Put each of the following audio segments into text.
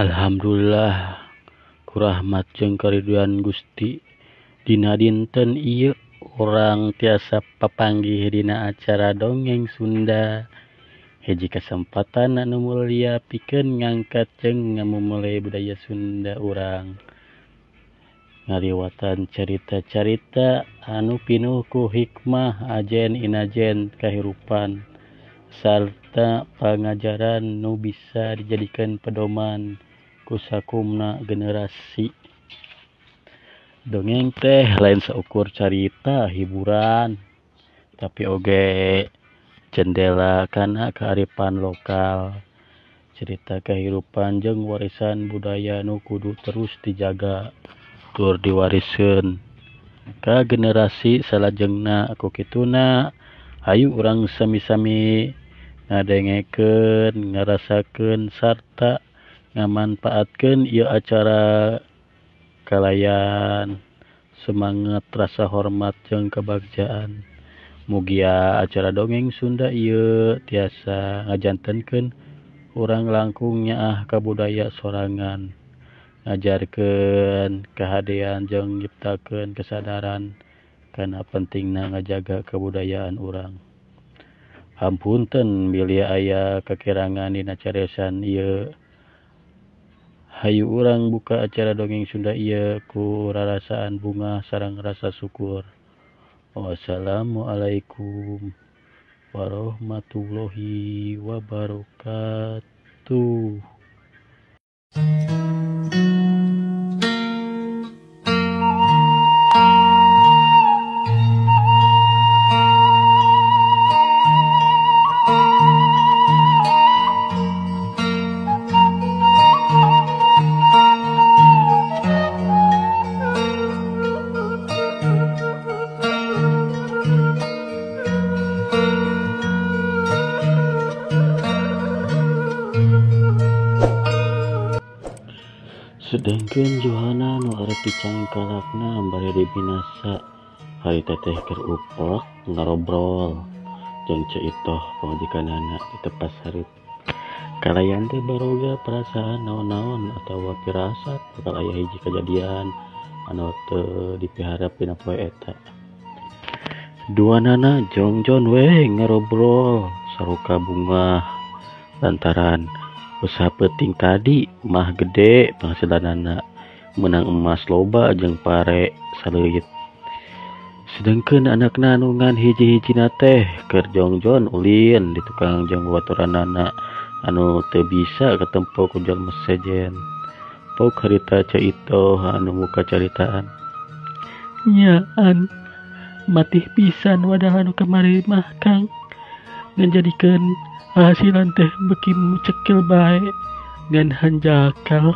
Alhamdulillah ku rahmat jeung kariduan Gusti dina dinten ieu urang tiasa papanggih dina acara dongeng Sunda. Hiji kasempatan anu mulia pikeun ngangkat jeung ngamumule budaya Sunda urang. Ngaliwatan carita-carita anu pinuh ku hikmah ajen inajen kahirupan sarta pangajaran nu bisa dijadikeun pedoman ku sakumna generasi. Dongeng teh lain saukur carita hiburan, tapi oge jendela kana kearifan lokal, cerita kehidupan jeung warisan budaya nu kudu terus dijaga tur diwariskeun ka generasi salajengna. Ku kituna hayu urang sami-sami ngadengekeun, ngarasakeun sarta ngamanfaatkeun ieu acara kalayan semangat rasa hormat jeung kebagjaan. Mugia acara dongeng Sunda ieu tiasa ngajantenkeun urang langkung nyaah ka budaya sorangan, ngajarkeun kahadean jeung nyiptakeun kesadaran kana pentingna ngajaga kebudayaan urang. Hapunten bilih aya kakirangan dina cariosan ieu. Hayu urang buka acara dongeng Sunda ieu ku rarasaan bungah sareng rasa syukur. Wassalamualaikum warahmatullahi wabarakatuh. Sedengkeun Johana nu arek dicangkalakna bari dibinasa, harita teh keur uplek ngarobrol jeung Ceu Itoh pamajikanana di tepas harit. Kalayan teh baroga perasaan naon-naon atawa pirasat bakal aya hiji kajadian anu teu dipiharep dina poe eta. Duanana jongjon we ngarobrol saruka bungah lantaran usaha peuting tadi mah gede penghasilanana, meunang emas loba jeung pare saleuit. Sedengkeun anakna anu ngan hiji-hijina teh keur jongjon ulin di tukang jeung babaturanana anu teu bisa katempo ku jalma sejen. Pok harita Ceu Itoh anu muka caritaan. Nyaan matih pisan wadah anu kamari mah Kang, ngajadikeun hasilan teh beuki cekil bae ngan hanjakal.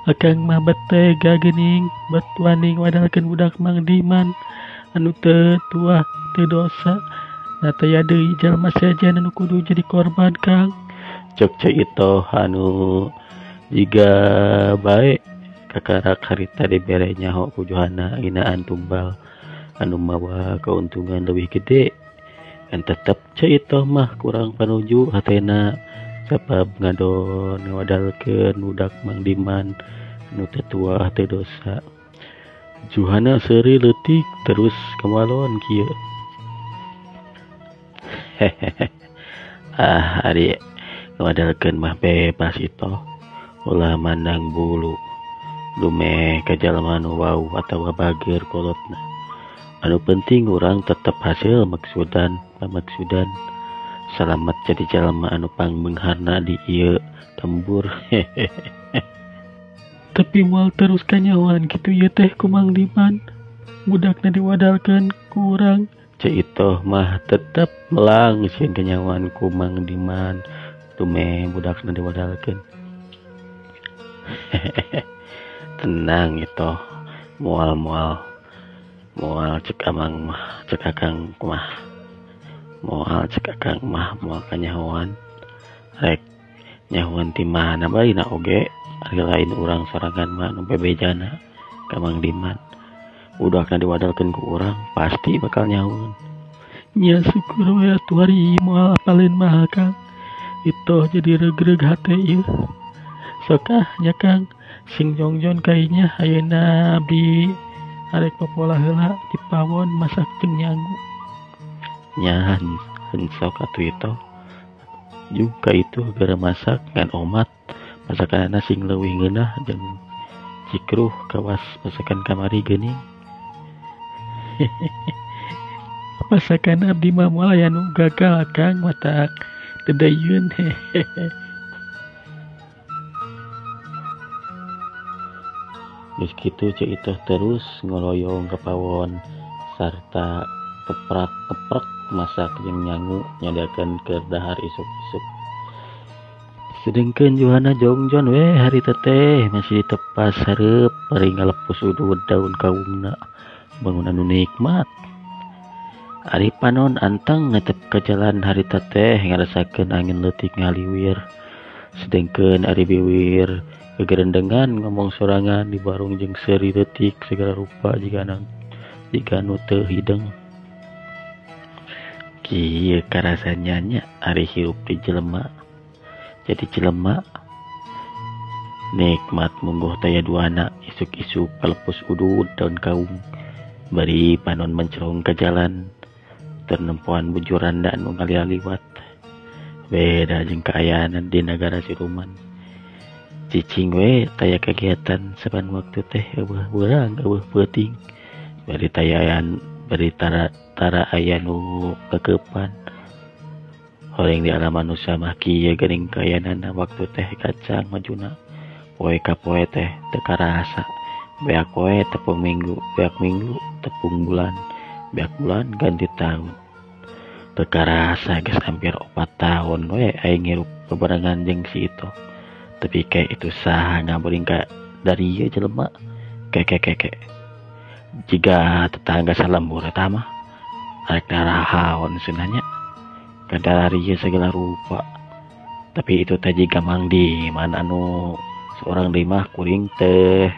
Akang mah betega geuning bet waning wadalkeun budak Mang Diman anu teu tuah teu dosa. Na taya deui jalma sejen anu kudu jadi korban Kang. Cek Ceu Itoh anu jiga bae kakarak harita dibere nyaho ku Johana nginaan tumbal anu mawa keuntungan leuwih gede. Kan tetep Ceu Itoh mah kurang panuju hatena sabab ngadon ngawadalkeun budak Mang Diman anu teu tuah teu dosa. Johana seuri leutik terus kamalon kieu. Ah, ari ngawadalkeun mah bebas Itoh, ulah mandang bulu dumeh ka jalma nu wau atawa bageur kolotna. Anu penting urang tetep hasil maksudan pamaksudan salamet jadi jalma anu pangbeungharna di ieu lembur. Tapi moal terus kanyahoan kitu ieu teh ku Mang Diman, budakna diwadalkeun ku urang. Ceu Itoh mah tetep melang sieun kanyahoan ku Mang Diman dumeh budakna diwadalkeun. Tenang Itoh, moal-moal moal cek amang mah, cek akang mah, moal cek akang mah moal kanyahoan. Rek nyahoan ti mana bae na oge ari lain urang sorangan mah nu bebejana ka Mang Diman. Budakna diwadalkeun ku urang pasti bakal nyahoan. Nya syukur we atuh ari moal apaleun mah Kang. Itoh jadi regreg hate ieu. Sok ah nya Kang, sing jongjon ka inya ayeuna abdi arek papola heula di pawon masak jeung nyangu. Nya sok atuh itu. Juga itu gara masak ngan omat masakanana sing leuwih ngeunah jeung cikruh kawas masakan kamari geuning. Masakan abdi mah moal aya nu gagal Kang matak deudeuieun hehehe. Geus kitu Ceu Itoh terus ngoloyong ka pawon sarta keprak-keprek masak jeung nyangu nyadiakeun keur dahar isuk-isuk. Sedengkeun Juhana jongjon we harita teh masih ditepas hareup bari ngalepus udud daun kawungna bangun anu nikmat. Ari panon anteng ngetep ka jalan harita teh ngarasakeun angin leutik ngaliwir. Sedengkeun ari biwir gegerendengan ngomong sorangan di barung jeung seuri leutik segala rupa jiga nu teu hideng. Kieu karasanya nya ari hirup di jelema. Jadi jelema nikmat mungguh taya duana isuk-isuk kalepus udud daun kaung bari panon mencerong ka jalan ternempoan bujuran da anu ngaliwat. Beda jeung kaayaan di nagara siluman. Cicing we taya kegiatan saban waktu teh eueuh beurang eueuh peuting bari tayaan bari tara aya nu kekepan. Horeng di alam manusia mah kieu geuning kaayaanana waktu teh kacang majuna poe ka poe teh teu karasa. Beak poe tepung minggu, beak minggu tepung bulan, beak bulan ganti tahun. Teu karasa geus hampir 4 tahun we aing hirup bebarengan jeung si Itoh. Tapi kayak itu saha ngaburing ka dari ieu jelema keke. Jiga tetangga salembur eta mah arek darahaon cenah nya. Kadari ieu segala rupa. Tapi itu teh jiga Mang Diman anu seorang deui mah kuring teh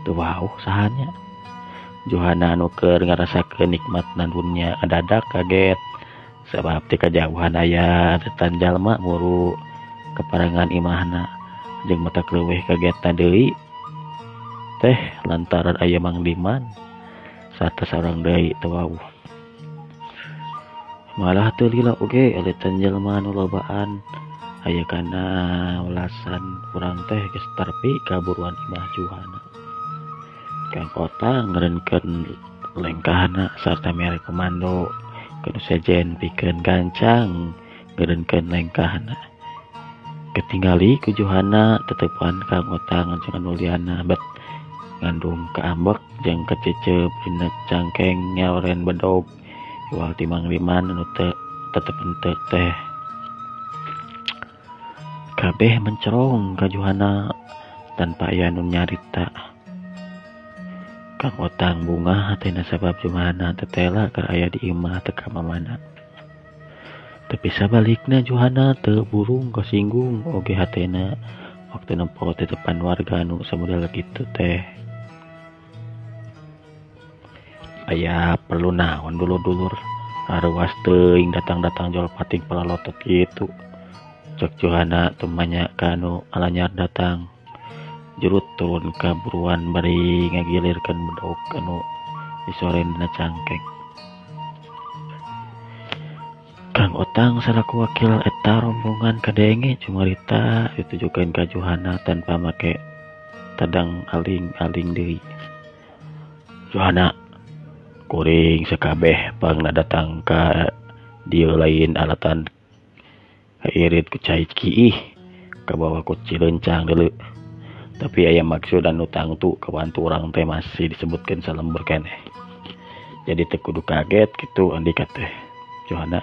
teu wauh sahanya. Johana anu keur ngarasakeun nikmatna dunya adadak kaget sabab ti kajauhan aya tetan jalma muru keparangan imahna. Jeung mata leuwih kagetna deui teh lantaran aya Mang Diman sarta saurang deui teu wauh. Malah teu lila oge elitan jelema anu lobaan aya kana ulasan urang teh geus tarpi ka buruan imah Juhana. Kang Otang ngeureunkeun lengkahna sarta mere komando ka nu sejen pikeun gancang ngeureunkeun lengkahna. Ketinggali ku Juhana tetepan Kang Otang jeung anu liana bet ngandung kaambek jeung kececep dina cangkeng nyaoren bedog iwal ti Mang Diman anu teu tetep henteu teh. Kabeh mencerong ka Juhana tanpa aya nu nyarita. Kang Otang bungah hatena sabab Juhana tetela keur aya di imah teu ka mamana. Tapi sabalikna Juhana teu burung kasinggung oge hatena waktu nempo tetepan warga anu samodel kitu teh. Aya perlu naon dulur-dulur areuwas teuing datang-datang jol pating palalotot kitu. Cek Juhana tumanya ka anu alanyar datang. Jurut turun ka buruan bari ngagilirkeun bedog anu disoren dina cangkeng. Kang Otang salaku wakil eta rombongan kadenge cumarita ditujukeun ka Juhana tanpa make tadang aling-aling deui. Juhana kuring sakabeh pangna datang ka dieu lain alatan kairit ku cai kiih kabawa ku cilencang deuleu. Tapi aya maksud anu tangtu kabantu urang teh masih disebutkeun salembur keneh. Jadi teu kudu kaget kitu andika teh. Juhana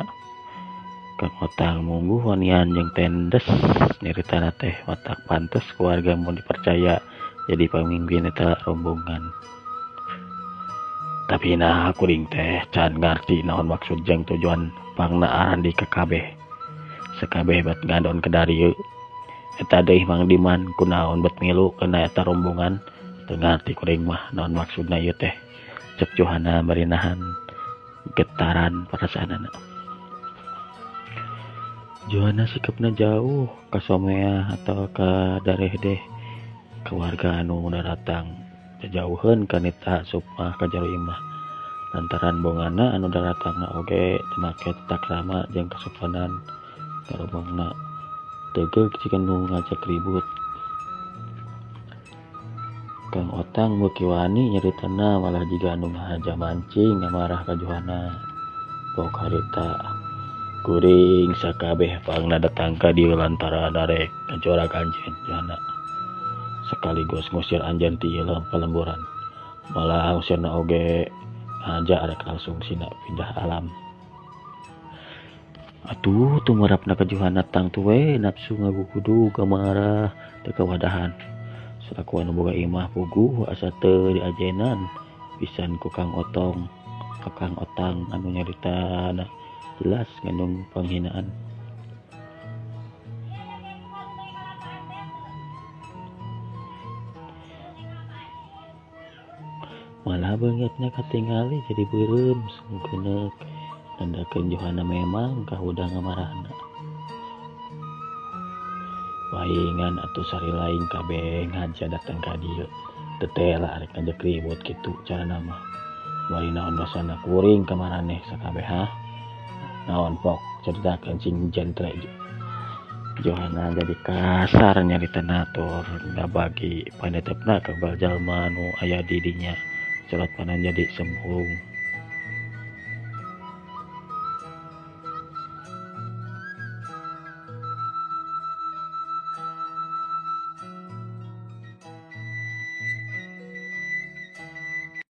Kang Otang mungguh wanian jeung tendes nyaritana teh watak pantes keluarga mun dipercaya jadi pamimpin eta rombongan. Tapi nah kuring teh can ngarti naon maksud jeung tujuan pangna arandi ka kabeh. Sakabeh bat ngadon ka darieu. Eta deui Mang Diman kunaon bet milu kana eta rombongan teu ngarti kuring mah naon maksudna ieu teh. Cek Juhana bari nahan getaran perasaanana. Johana sikapna jauh ka someah atawa ka darehdeh ka warga anu daratang jajauheun ka nita asup mah ka jero imah lantaran bongana anu daratangna oge teu make tata krama jeung kasopanan garomongna teugeug jiga nu ngajak ribut. Kang Otang beuki wani nyaritana malah jiga anu ngahaja mancing ngamarah ka Johana. Pok harita kuring sakabeh pangna datang ka dieu lantaran arek ngajorak anjeun Johana sekaligus ngusir anjeun ti ieu palemburan. Malah ngusirna oge ngahaja arek langsung sina pindah alam. Atuh tumarapna ka Johana tangtu we nafsu ngagugudug ngamarah teu kawadahan. Salaku anu boga imah puguh asa teu diajenan pisan ku Kang Otong ka Kang Otang anu nyaritana jelas ngandung panghinaan. Malah beungeutna katingali jadi beureum sungkeneuk nandakeun Johana memang kahudang ngamarahna. Paingan atuh sarilaing kabeh ngahaja datang ka dieu teu tela arek ngajak ribut kitu carana mah. Bari naon dosana kuring ka maraneh sakabeh hah? Naon pok caritakeun sing jentre. Johana jadi kasar nyaritana tur ngabagi panetepna ka unggal jalma nu aya di dinya. Colot panon jadi sembung.